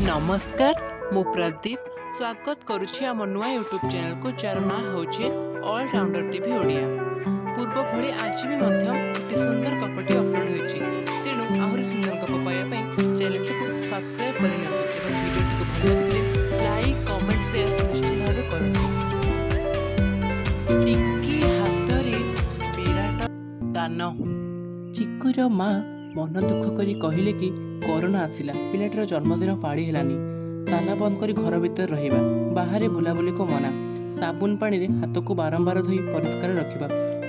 ନମସ୍କାର, ମୁଁ ପ୍ରଦୀପ ସ୍ୱାଗତ କରୁଛି ଆମ ନୂଆ ୟୁଟ୍ୟୁବ୍ ଚ୍ୟାନେଲକୁ, ଯାହାର ନାଁ ହେଉଛି ଅଲରାଉଣ୍ଡର ଟିଭି ଓଡ଼ିଆ। ପୂର୍ବ ଭଳି ଆଜି ବି ମଧ୍ୟ ଅତି ସୁନ୍ଦର ଗପଟି ଅପଲୋଡ଼ ହୋଇଛି। ତେଣୁ ଆହୁରି ସୁନ୍ଦର ଗପ ପାଇବା ପାଇଁ ଚ୍ୟାନେଲଟିକୁ ସବସ୍କ୍ରାଇବ୍ କରିନିଅନ୍ତୁ ଏବଂ ଭିଡ଼ିଓଟିକୁ ଭଲ ଲାଗିଲେ ଲାଇକ୍, କମେଣ୍ଟ, ସେୟାର ନିଶ୍ଚିତ ଭାବେ କରନ୍ତୁ। ଟିକି ହାତରେ ବିରାଟ ଦାନ। ଚିକୁର ମା ମନ ଦୁଃଖ କରି କହିଲେ କି କରୋନା ଆସିଲା, ପିଲାଟିର ଜନ୍ମଦିନ ପାଳି ହେଲାନି। ତାଲା ବନ୍ଦ କରି ଘର ଭିତରେ ରହିବା, ବାହାରେ ବୁଲାବୁଲିକୁ ମନା, ସାବୁନ ପାଣିରେ ହାତକୁ ବାରମ୍ବାର ଧୋଇ ପରିଷ୍କାର ରଖିବା।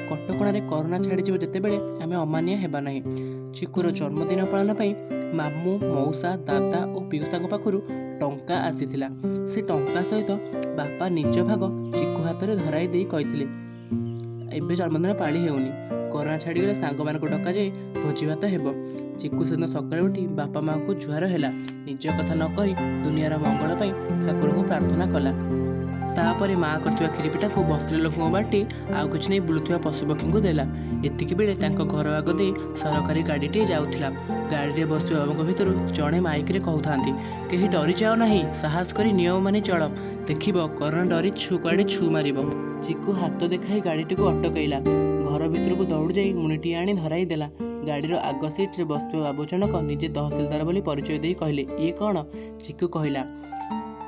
କଟକଣାରେ କରୋନା ଛାଡ଼ିଯିବ ଯେତେବେଳେ, ଆମେ ଅମାନିଆ ହେବା ନାହିଁ। ଚିକୁର ଜନ୍ମଦିନ ପାଳନ ପାଇଁ ମାମୁଁ, ମଉସା, ଦାଦା ଓ ପିଉସାଙ୍କ ପାଖରୁ ଟଙ୍କା ଆସିଥିଲା। ସେ ଟଙ୍କା ସହିତ ବାପା ନିଜ ଭାଗ ଚିକୁ ହାତରେ ଧରାଇ ଦେଇ କହିଥିଲେ, ଏବେ ଜନ୍ମଦିନ ପାଳି ହେଉନି, କରୋନା ଛାଡ଼ିଗଲେ ସାଙ୍ଗମାନଙ୍କୁ ଡକାଯାଇ ଭୋଜିଭାତ ହେବ। ଚିକୁ ସେଦିନ ସକାଳୁ ଉଠି ବାପା ମାଆଙ୍କୁ ଜୁହାର ହେଲା। ନିଜ କଥା ନ କହି ଦୁନିଆର ମଙ୍ଗଳ ପାଇଁ ଠାକୁରଙ୍କୁ ପ୍ରାର୍ଥନା କଲା। ତାପରେ ମା କରିଥିବା କ୍ଷୀରି ପିଠାକୁ ବସ୍ତିର ଲୋକଙ୍କୁ ବାଣ୍ଟି ଆଉ କିଛି ନେଇ ବୁଲୁଥିବା ପଶୁପକ୍ଷୀଙ୍କୁ ଦେଲା। ଏତିକି ବେଳେ ତାଙ୍କ ଘର ଆଗ ଦେଇ ସରକାରୀ ଗାଡ଼ିଟିଏ ଯାଉଥିଲା। ଗାଡ଼ିରେ ବସିଥିବା ବାବୁଙ୍କ ଭିତରୁ ଜଣେ ମାଇକରେ କହୁଥାନ୍ତି, କେହି ଡରିଯାଅ ନାହିଁ, ସାହସ କରି ନିୟମ ମାନି ଚଳ, ଦେଖିବ କରୋନା ଡରି ଛୁ କୁଆଡ଼େ ଛୁ ମାରିବ। ଚିକୁ ହାତ ଦେଖାଇ ଗାଡ଼ିଟିକୁ ଅଟକାଇଲା। ଘର ଭିତରକୁ ଦୌଡ଼ି ଯାଇ ମୁଣିଟିଏ ଆଣି ଧରାଇ ଦେଲା। ଗାଡ଼ିର ଆଗ ସିଟ୍ରେ ବସିଥିବା ବାବୁ ଜଣକ ନିଜେ ତହସିଲଦାର ବୋଲି ପରିଚୟ ଦେଇ କହିଲେ, ଇଏ କ'ଣ? ଚିକୁ କହିଲା,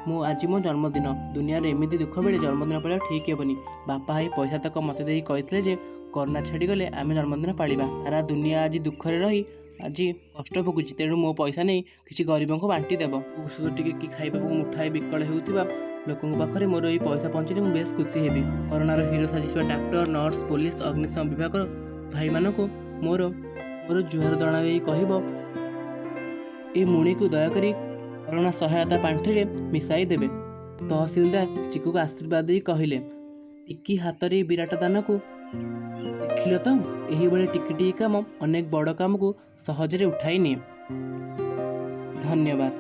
ମୁଁ ଆଜି ମୋ ଜନ୍ମଦିନ। ଦୁନିଆରେ ଏମିତି ଦୁଃଖ ବେଳେ ଜନ୍ମଦିନ ପାଳିବା ଠିକ୍ ହେବନି। ବାପା ଭାଇ ପଇସା ତକ ମୋତେ ଦେଇ କହିଥିଲେ ଯେ କରୋନା ଛାଡ଼ିଗଲେ ଆମେ ଜନ୍ମଦିନ ପାଳିବା। ସାରା ଦୁନିଆ ଆଜି ଦୁଃଖରେ ରହି ଆଜି କଷ୍ଟ ଭୋଗୁଛି, ତେଣୁ ମୋ ପଇସା ନେଇ କିଛି ଗରିବଙ୍କୁ ବାଣ୍ଟି ଦେବ। ଔଷଧ ଟିକେ କି ଖାଇବାକୁ ମୁଠାଏ ବିକଳ ହେଉଥିବା ଲୋକଙ୍କ ପାଖରେ ମୋର ଏଇ ପଇସା ପହଞ୍ଚିଲେ ମୁଁ ବେଶ ଖୁସି ହେବି। କରୋନାର ହିରୋ ସାଜିଥିବା ଡାକ୍ତର, ନର୍ସ, ପୋଲିସ, ଅଗ୍ନିଶମ ବିଭାଗର ଭାଇମାନଙ୍କୁ ମୋର ଜୁହାର ଜଣା ଦେଇ କହିବ, ଏ ମୁଣିକୁ ଦୟାକରି କରୋନା ସହାୟତା ପାଣ୍ଠିରେ ମିଶାଇ ଦେବେ। ତହସିଲଦାର ଚିକୁକୁ ଆଶୀର୍ବାଦ ଦେଇ କହିଲେ, ଟିକି ହାତରେ ଏଇ ବିରାଟ ଦାନକୁ ଦେଖିଲ ତ? ଏହିଭଳି ଟିକି ଟିକି କାମ ଅନେକ ବଡ଼ କାମକୁ ସହଜରେ ଉଠାଇ ନିଏ। ଧନ୍ୟବାଦ।